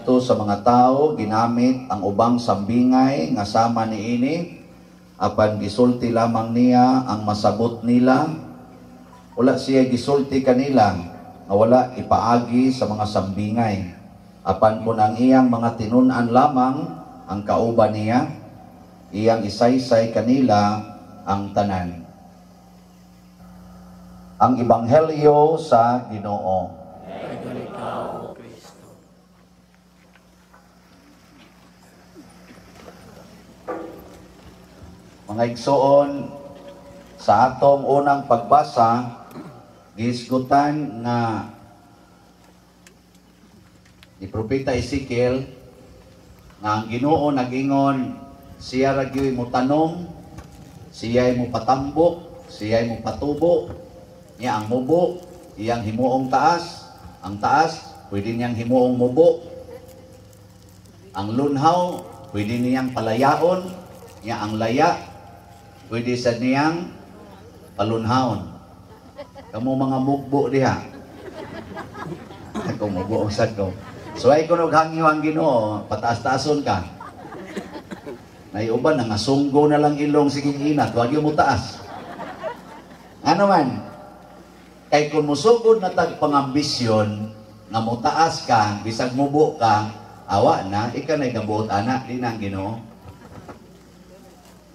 ngadto sa mga tawo, ginamit ang ubang sambingay nga sama niini, apan gisulti lamang niya ang masabot nila. Wala siya gisulti kanila nga wala ipaagi sa mga sambingay. Apan kun ang iyang mga tinun-an lamang ang kauban niya, iyang isaysay kanila ang tanan. Ang Ebanghelyo sa Ginoo. Mga igsoon, sa atong unang pagbasa, gihisgutan nga ni Propeta Ezekiel nga ang Ginoo nag-ingon, siya ra gyud mo tanom, siya mo patambok, siya mo patubo, niya ang mubo, iyang himuong taas, ang taas pwede niyang himuong mubo, ang lunhaw pwede niyang palayaon, niya ang laya pwede sa niyang palunhaon. Kamo mga mugbo diha. Ako mugbo usad ko. So ay kunog hangyo ang Ginoo, pataas-taason ka. Naiuban nga sunggo na lang ilong siging inat, wag mo taas. Ano man? Kay kung musugod na tag pangambisyon nga motaas ka, bisag mubo ka, awa na ika nay gabuot ana di na ang Ginoo.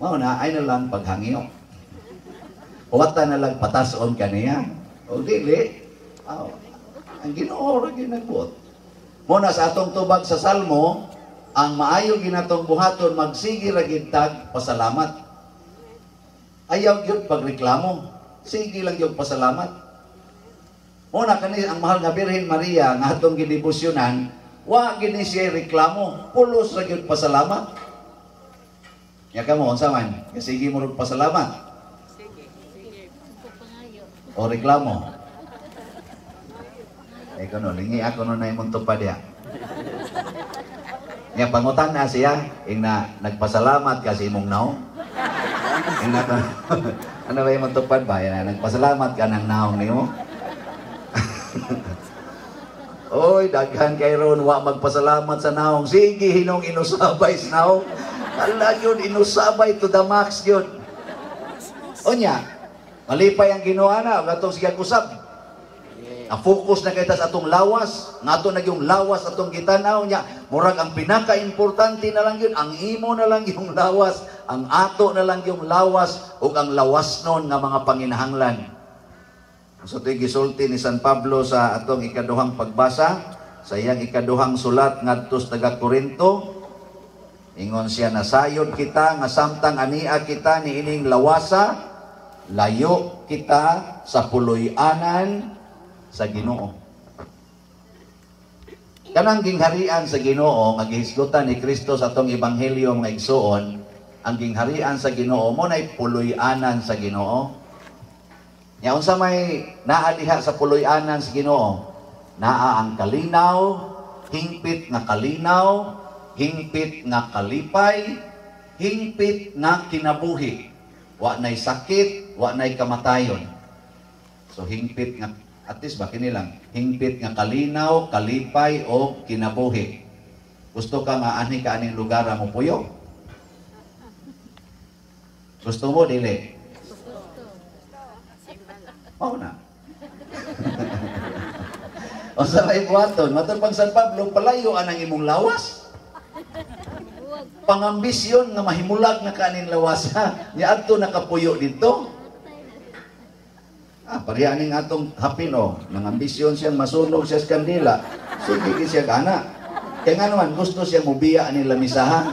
Mao na ay na lang paghangyo. Huwata na lang patason kaniya. O dili, ang Ginoo ra gyud nagbuot. Muna sa atong tubag sa Salmo, ang maayo ginatong buhaton magsige ra gyud tag pasalamat. Ayaw gyud pagreklamo, sige lang gyud pasalamat. Muna kani ang mahal nga Birhen Maria nga atong gidebosyonan, wa gyud ni siya reklamo, pulos ra gyud pasalamat. Nya kamo unsa man? Sige mo rog pasalamat. O reklamo. Eh kuno lingi ako no na imong tupad diha. Nya pangutan na siya, ingna nagpasalamat ka sa imong naong. Ingna ano ba imong tupad ba? Ina nagpasalamat ka ng naong nimo. Oy, daghan kay ron wa magpasalamat sa naong. Sige hinong inusabay sa naong. Ala gyud inusabay to the max gyud. Onya, malipay ang Ginoo ana ug atong sige usab. Ang focus na kay ta sa atong lawas, nga ato na yung lawas atong gitan-aw niya. Murag ang pinaka-importante na lang yun, ang imo na lang yung lawas, ang ato na lang yung lawas ug ang lawas nun nga mga panginahanglan. So ito'y gisulti ni San Pablo sa atong ikaduhang pagbasa, sa iyang ikaduhang sulat ngadto sa taga Korinto. Ingon siya, nasayod kita nga samtang ania kita niining lawasa, layo kita sa puloy-anan sa Ginoo. Kanang gingharian sa Ginoo nga gihisgutan ni Kristo sa atong ebanghelyo mga igsoon, ang gingharian sa Ginoo mo nay puloy-anan sa Ginoo. Nya unsa may naa diha sa puloy-anan sa Ginoo? Naa ang kalinaw, hingpit nga kalinaw, hingpit nga kalipay, hingpit nga kinabuhi. Wa nay sakit, wa nay kamatayon. So hingpit nga, at least ba kini lang, hingpit nga kalinaw, kalipay o kinabuhi. Gusto ka nga anhi ka aning lugar mo puyo? Gusto mo dili? Mao na. O sa may buhaton, matod pang San Pablo, palayo anang imong lawas. Pangambisyon nga mahimulag na kanin lawasa, nya adto nakapuyo didto. Ah, pareha ning atong hapin o, nangambisyon siyang masunog siya sa kandila. Sige gi siya gana. Kay nga naman gusto siya mobiya ani lamisahan.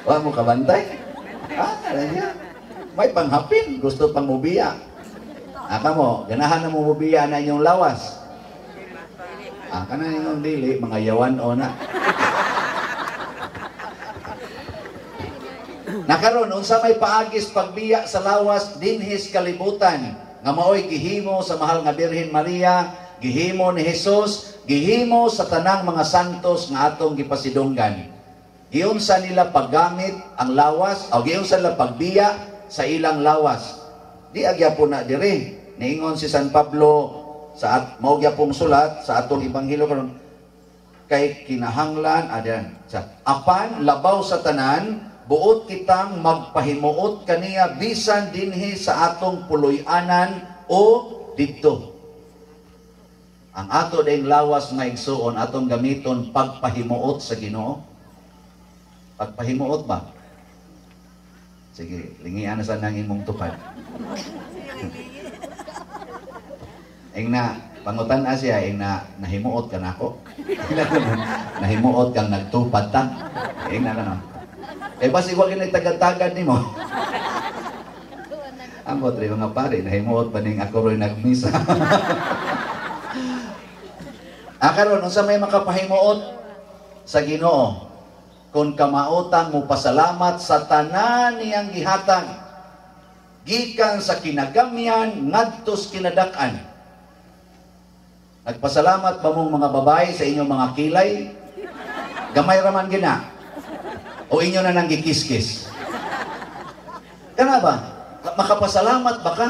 Wa mo kabantay? Ah, niya. May panghapin, gusto pang mobiya. Ah, kamo, ganahan na mo mobiya na inyong lawas. Ah, kana inyong dili, mga yawan o na. Nakaron unsa may paagis pagbiya sa lawas dinhis kalibutan nga maoy gihimo sa mahal nga Birhen Maria, gihimo ni Jesus, gihimo sa tanang mga santos nga atong gipasidunggan. Giunsa nila paggamit ang lawas o giunsa nila pagbiya sa ilang lawas. Di agyapon na diri. Niingon si San Pablo sa mao gyapong sulat sa atong ebanghelyo karon, Kay kinahanglan adyan sa apan labaw sa tanan, buot kitang magpahimuot kaniya bisan dinhi sa atong puloy-anan o didto. Ang ato ding lawas nga igsuon, atong gamiton pagpahimuot sa Ginoo. Pagpahimuot ba? Sige, lingian na sa nang imong tupad. Ing na pangutan na siya, ing na nahimuot ka nako. Nahimuot kang nagtupad ta. Ing na kano. Eh basi wa kinay tagad-tagad nimo. Ambot rin mga pare, nahimuot pa ning ako ro'y nagmisa. Ah, karon unsa may makapahimuot sa Ginoo? Kung kamautan mo pasalamat sa tanan niyang gihatag gikan sa kinagamyan ngadto sa kinadak-an. Nagpasalamat ba mong mga babae sa inyong mga kilay? Gamay raman gina. O inyo na nang gikiskis? Kana ba? Makapasalamat ba ka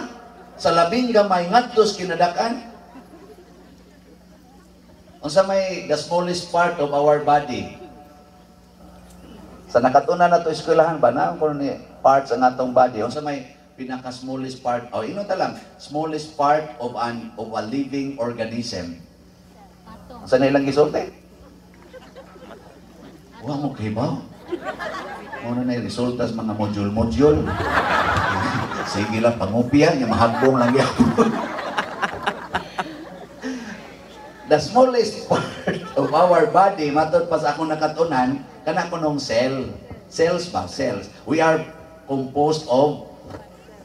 sa labing gamay ngadto sa kinadak-an? Unsa may the smallest part of our body? Sa nakatunan na to eskwelahan ba na kung ni parts ang atong body, unsa may pinaka smallest part? Oh, ino ta lang, smallest part of an of a living organism. Unsa na ilang gisulti? Wa mo kibaw. Muna na yung resulta sa mga module-module. Sige lang, pangupya, yung mahagbong lang yan. The smallest part of our body, matod pa sa akong nakatunan, kana kunong cell. Cells ba? Cells. We are composed of,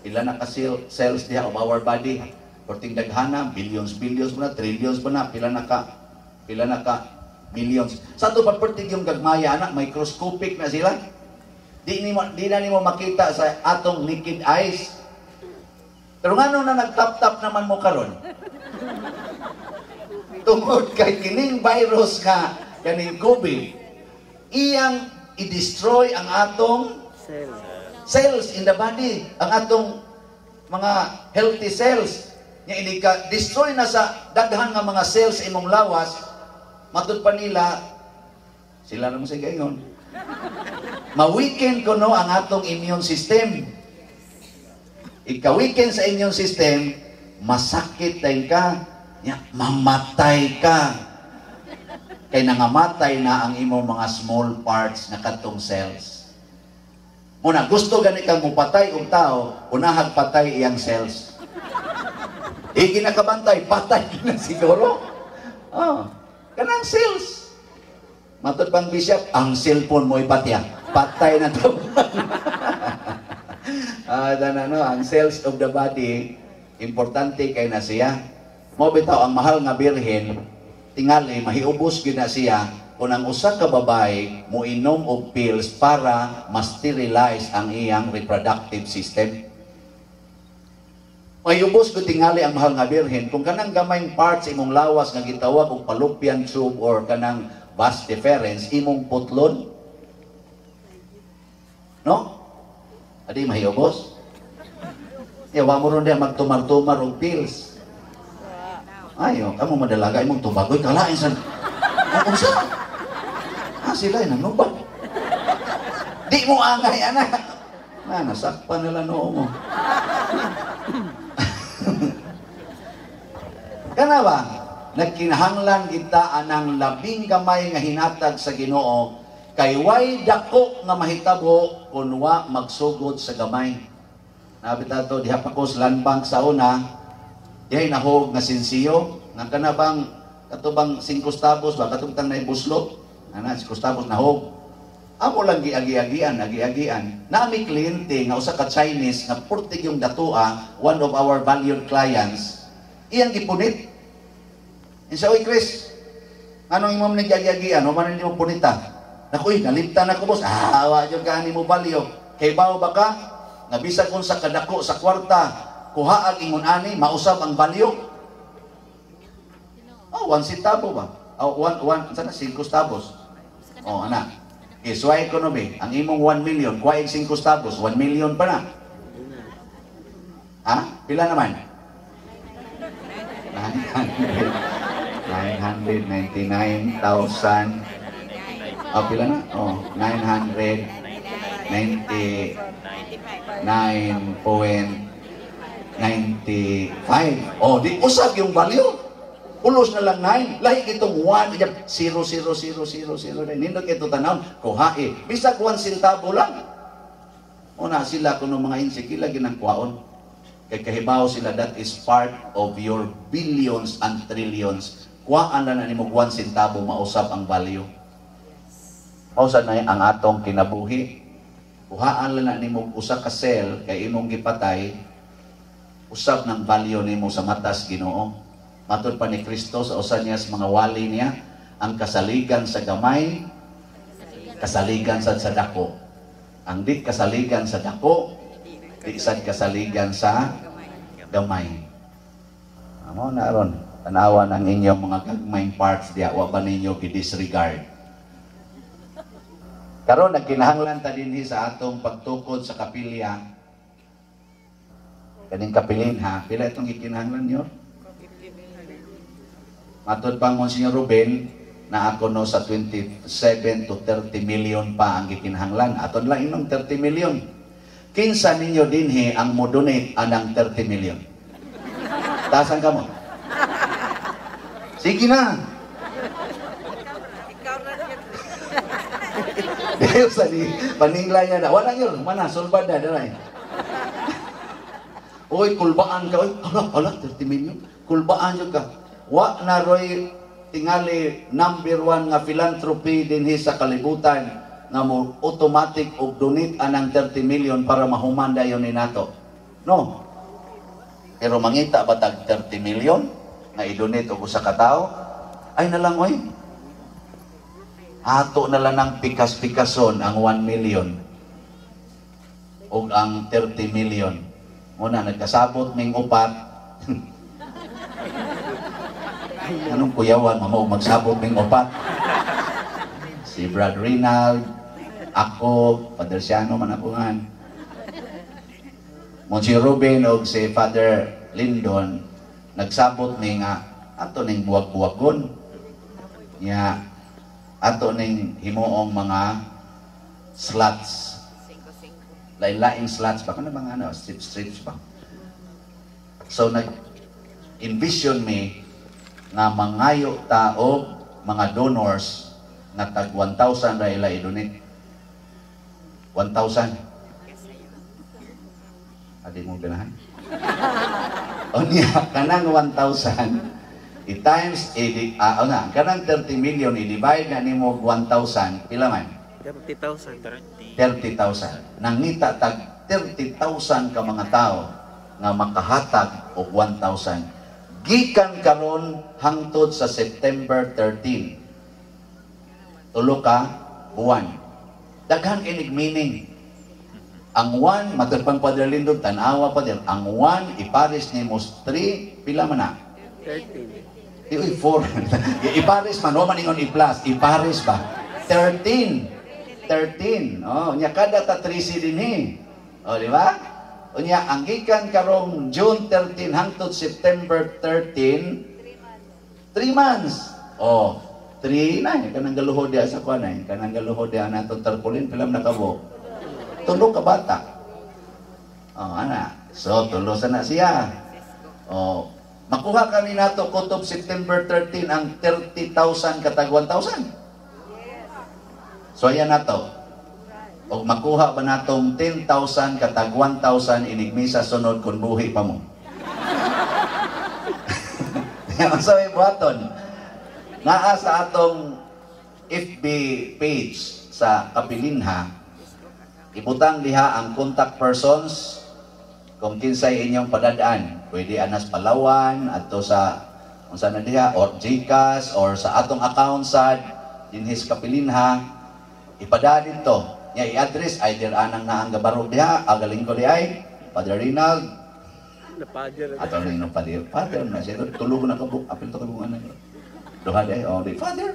ilan na ka cells diha of our body? Perting daghana, billions, billions ba na, trillions ba na, pila na ka, millions. Sa ato pa perting yung gagmaya, anak, microscopic na sila. Di na nimo makita sa atong naked eyes. Pero ngano na nagtap-tap naman mo karon? Tungod kay kining virus nga kaning COVID, iyang i-destroy ang atong cells in the body, ang atong mga healthy cells. Nya inika destroy na sa daghan nga mga cells sa imong lawas, matud pa nila sila naman sa gayon. Ma-weaken kuno ang atong immune system. Ika-weaken sa immune system, masakit din ka, nya, mamatay ka. Kay nangamatay na ang imong mga small parts na katong cells. Muna, gusto gani kang mupatay og tao, unahag patay iyang cells. E ginakabantay, patay na siguro. Oh, kanang cells. Matod pang bishop, ang cellphone mo ipatya. Patay na to. No, ang cells of the body, importante kay na siya. Mo bitaw ang mahal nga birhen, tingali mahiubos gyud na siya kung ang usa ka babae moinom og pills para ma-sterilize ang iyang reproductive system. Mahiubos gyud tingali ang mahal nga birhen kung kanang gamayng parts imong lawas nga gitawag og fallopian tube or kanang vas deferens imong putlon. No? Adi mahiubos? Ya wa mo ron diha magtumar-tumar og pills. Ayo, kamo madalaga imong tubagoy kalain sa unsa? Ah, sila nanubag. Di mo angay ana. Na nasakpan nila noo mo. Kana ba? Nagkinahanglan kita anang labing gamay nga hinatag sa Ginoo kay way dako nga mahitabo kun wa magsugod sa gamay. Nabita to diha pa ko sa land bank sa una, dihay nahog nga sinsiyo nga kana bang kato bang 5 centavos ba katong tang naibuslo ana 5 centavos nahog. Amo lang giagi-agian, agi-agian. Nami kliyente nga usa ka Chinese nga purtig yung datua, one of our valued clients, iyang gipunit. Insa, oy Chris, anong imong nag-agi-agian? O man mo punita? Naku, naliptan ako boss. Ah, wa jud ka ani mo balyo. Kay bawo ba ka? Nga bisan kung sa kadako sa kwarta, kuha ang ingon ani, mausab ang value. Oh, 1 centavo ba? Oh, 1 sana 5 centavos. Oh, ana. Okay, suway ko no be, ang imong 1 million, kuha 5 centavos, 1 million pa na. Ha? Pila naman? 900. 999,000. Oh, pila na? Oh, 999.95. Oh, di usab yung value. Pulos na lang 9. Lahi itong 1, 0, 0, 0, 0, 0. Nindot ito tanaw. Kuhae. Bisag 1 centavo lang. Una sila kuno mga insik, ila ginang kwaon. Kay kahibaw sila, that is part of your billions and trillions. Kuhaan na na nimo 1 centavo, mausab ang value. Mausa na ang atong kinabuhi. Kuhaan lang na nimo usa ka cell kay imong gipatay, usab ng value nimo sa matas Ginoo. Matod pa ni Kristo sa usa niya sa mga wali niya, ang kasaligan sa gamay, kasaligan sad sa dako. Ang di kasaligan sa dako, di sad kasaligan sa gamay. Amo na ron, tanawa ng inyong mga gagmayng parts diya, wa ba ninyo gi-disregard? Karon nagkinahanglan ta dinhi sa atong pagtukod sa kapilya. Kaning kapilin ha, pila itong gikinahanglan niyo? Matod pa Monsignor Ruben, na ako no sa 27 to 30 million pa ang gikinahanglan. Aton lang inong 30 million. Kinsa ninyo dinhi ang mo donate anang 30 million? Tasan ka mo? Sige na. Diyos sa ni paningla niya na. Wala yun. Mana, sulbad na. Dalay. Uy, kulbaan ka. Uy, hala, hala, 30 million. Kulbaan yun ka. Wa na roy tingali number 1 nga philanthropy dinhi sa kalibutan nga mo automatic og donate anang 30 million para mahuman dayon ni nato. No. Pero mangita ba tag 30 million nga i-donate og usa ka tawo? Ay na lang oy. Ato na lang ng pikas-pikason ang 1 million og ang 30 million. Muna nagkasabot ning upat. Anong kuyawan mamo magsabot ning upat? Si Brad Rinald, ako, Father Siano man ako ngan. Monsignor Ruben og si Father Lindon nagsabot ni nga ato ning buwag-buwagon. Nya ato ning himuong mga slots. Lain-laing slots ba? Ano bang ano? Strips ba? So, nag-envision me nga mangayo ta og mga donors nga tag 1,000 ra ila i-donate. 1,000. Adi mo ganahan? O niya, kanang 1,000 i-times, nga, kanang 30 million, i-divide na nimo 1,000, pila man? 30,000. 30,000. Nangita tag 30,000 ka mga tao nga makahatag og 1,000. Gikan karon hangtod sa September 13. Tulo ka buwan. Daghan inig meaning. Ang 1, matod pang Padre Lindon, tanawa pa din. Ang 1, ipares nimo 3, pila man na? 13. Uy, 4. Ipares man, wa man ingon i-plus. Ipares ba? 13. 13. Oh, nya kada ta 13 dinhi. Oh, di ba? Unya ang gikan karong June 13 hangtod September 13, 3 months. Oh, 3 na kanang galuhod diha sa kuan ay, kanang galuhod diha natong tarpaulin pila man nakabo. Tulo ka bata. Oh, ana. So tulo sa na siya. Oh, makuha kami nato kutob September 13 ang 30,000 katag 1,000. So ayan nato. Og makuha ba natong 10,000 katag 1,000 inig misa sunod kun buhi pa mo. Ang sabi buhaton, naa sa atong FB page sa Kapilinha, ibutang diha ang contact persons kung kinsay inyong padadaan. Pwede anas Palawan, adto sa unsa na diha, or GCash, or sa atong account sa dinhis Kapilinha, ipada dito. Nya i-address either anang naang gabarog diha, agaling ko diay, Father Rinald. Ato rin ng Father, Father na siya, tulog na kabuk, apil to kabuk ano. Duha diay, oh, di Father.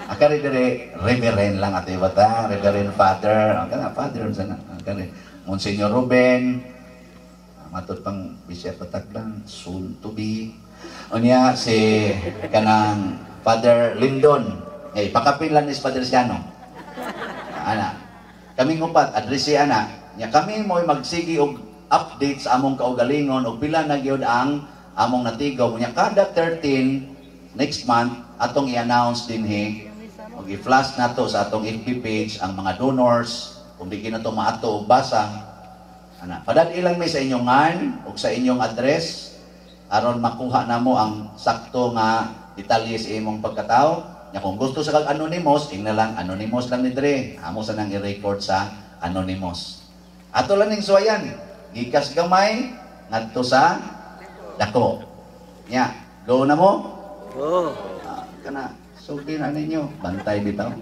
Akari dire, Reverend lang ato bata, Reverend Father, ang kana Father sana, akari Monsignor Ruben, matod pang Bishop Pataglan, soon to be. Unya si kanang Father Lindon. Eh, pakapin lang ni Father Siano. Ana. Kaming upat, address si ana. Nya kami mo'y magsigi og update sa among kaugalingon og pila na gyud ang among natigaw. Nya kada 13 next month atong i-announce dinhi og i-flash nato sa atong FB page ang mga donors kung di na to maato og basa ana. Padal ilang mi sa inyong ngan ug sa inyong address aron makuha namo ang sakto nga detalye sa imong pagkatao. Nya kung gusto sa kag anonymous, ingna lang, anonymous lang ni dre. Amo sa nang i-record sa anonymous. Ato lang ning suwayan, gikas gamay ngadto sa dako. Nya, go na mo. Oh. Ah, kana sulti na ninyo, bantay bitaw.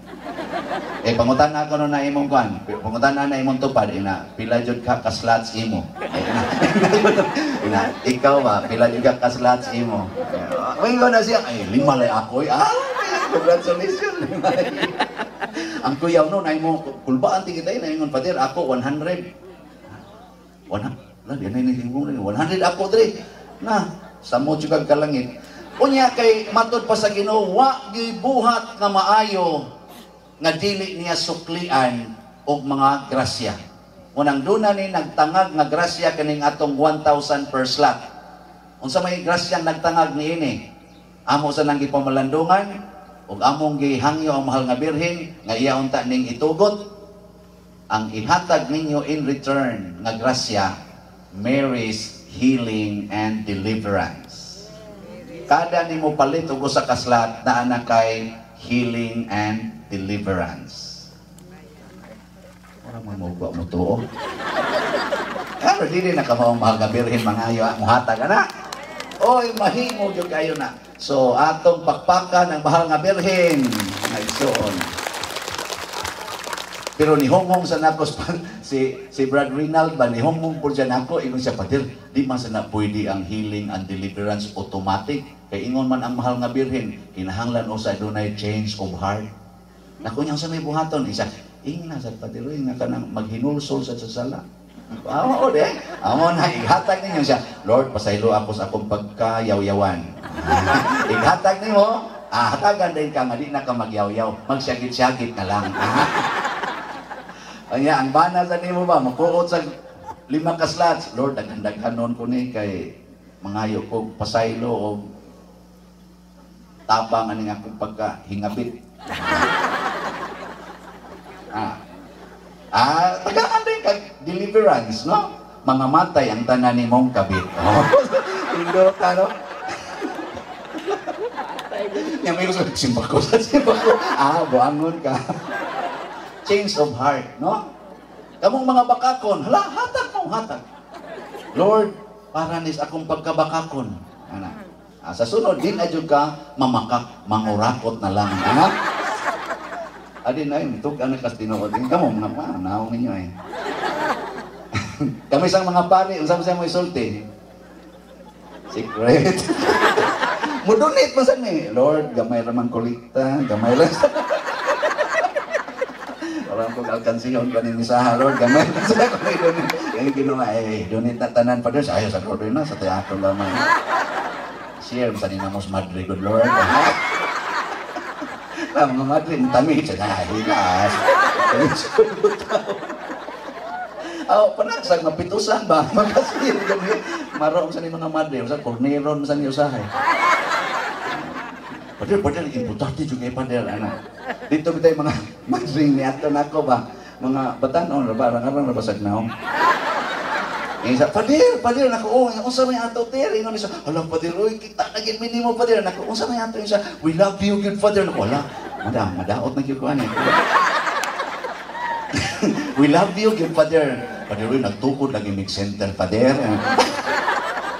Eh, pangutan na ako no na imong kwan, pangutan na na imong tupad, ina, pila jud ka ka slots imo? Eh, ina, ina, ikaw ba, pila jud ka ka slots imo? Ay, na siya, ay, lima lay ako, eh. Ah, congratulations, lima. Ang kuyaw no, na imo, kulbaan ti kita, na ingon, "Father, ako, 100." 100, wala, di na 100 ako, dre. Na, samot jud kag kalangit. Unya kay matod pa sa Ginoo, wa gibuhat nga maayo nga dili niya suklian og mga grasya. Unang duna ni nagtangag nga grasya kaning atong 1,000 per slot. Unsa may grasya nagtangag niini? Amo sa nang gipamalandungan ug among gihangyo ang mahal nga Birhen nga iya unta ning itugot ang ihatag ninyo in return nga grasya, Mary's healing and deliverance. Kada nimo palit og usa ka slot, naa na kay healing and deliverance. Wala mo mo mo tuo. Pero dili na kamo ang mahal nga Birhen mangayo ang muhatag ana. Oy, mahimo gyud kayo na. So atong pakpakan ang mahal nga Birhen. Nagsuon. Pero ni Honghong sa nako si si Brad Rinald ba, ni Honghong po dyan ako, ingon siya, "Pader, di man sana pwede ang healing and deliverance automatic kay ingon man ang mahal nga Birhen kinahanglan usa dunay change of heart." Nako niya sa may buhaton isa ingna sa pader nga kanang maghinulsol sa sala. Ah, oo, de. Amo na ihatag ninyo siya. "Lord, pasaylo ako sa akong pagkayawyawan." Ihatag nimo, ah, hatagan din ka nga di na ka magyawyaw. Magsyagit-syagit na lang. Kanya, ang bana sa nimo ba, makuot sa lima ka slots. "Lord, daghan-daghanon ko ni kay mangayo ko pasaylo o tabang aning akong pagkahingabit." Ah. Ah, tagaan din kag deliverance, no? Mga matay ang tanan nimong kabit. Oh. Indo ka, no? Yang may gusto, simba ko sa simba ko. Ah, buangon ka. Change of heart, no? Kamong mga bakakon, hala, hatag mo, hatag. "Lord, para nis akong pagkabakakon." Ana. Ah, sa sunod, din na jud ka mamakak, mangurakot na lang. Ana. Adi na yun, tug ano kas tinuod. Kamo, mga pa, naong ninyo eh. Kami sang mga pari, unsa man siya mo isulti? Secret. Mudunit man sad ni. "Lord, gamay ra man kolekta, gamay lang." Parang kung alkansihon ka ni misaha, "Lord, gamay lang sa ako ni donate." Yung Ginoo eh, donate na tanan pa Diyos. Ayaw sa Lord na, sa teatro lamang. Share sa ninamos madre, good Lord. Ah, mga madre, tami sa hilas. Oh, panagsag mapitusan ba? Magkasir gani. Maro sa ni mga madre, usa korneron sa ni usahay. "Pader, pader, importante jud kay pader ana." Dito bitay mga madre ni ato nako ba? Mga batanon ra ba, arang ra basag naong. Eh, sa, "Pader, pader," nako, "Oh, unsa may ato ter?" Ingon siya, "Hala, pader, oy, kita na gid minimo, pader." Nako, "Unsa may ato?" Siya, "We love you, good father." Nako, wala. Madam, madaot na gyud ko ani. "We love you, good father." "Pader, oy, nagtukod lagi mig center, pader.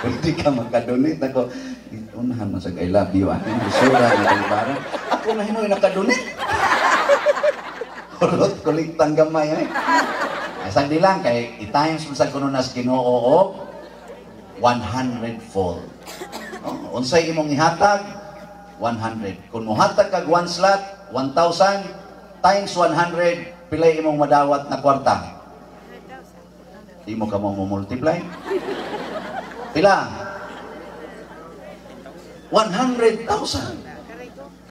Pwede ka makadonate." Nako, unahan mo sa I love you, ah. Isura na kay para. Ako na hinoy nakadonate. Hulot kolektang gamay eh. Ay, sagdi lang kay i-times mo sa kuno nas Ginoo og 100 fold. Oh, unsay imong ihatag? 100. Kung mohatag kag one slot, 1,000 times 100, pilay imong madawat na kwarta? Di mo ka mo multiply? Pila? 100,000.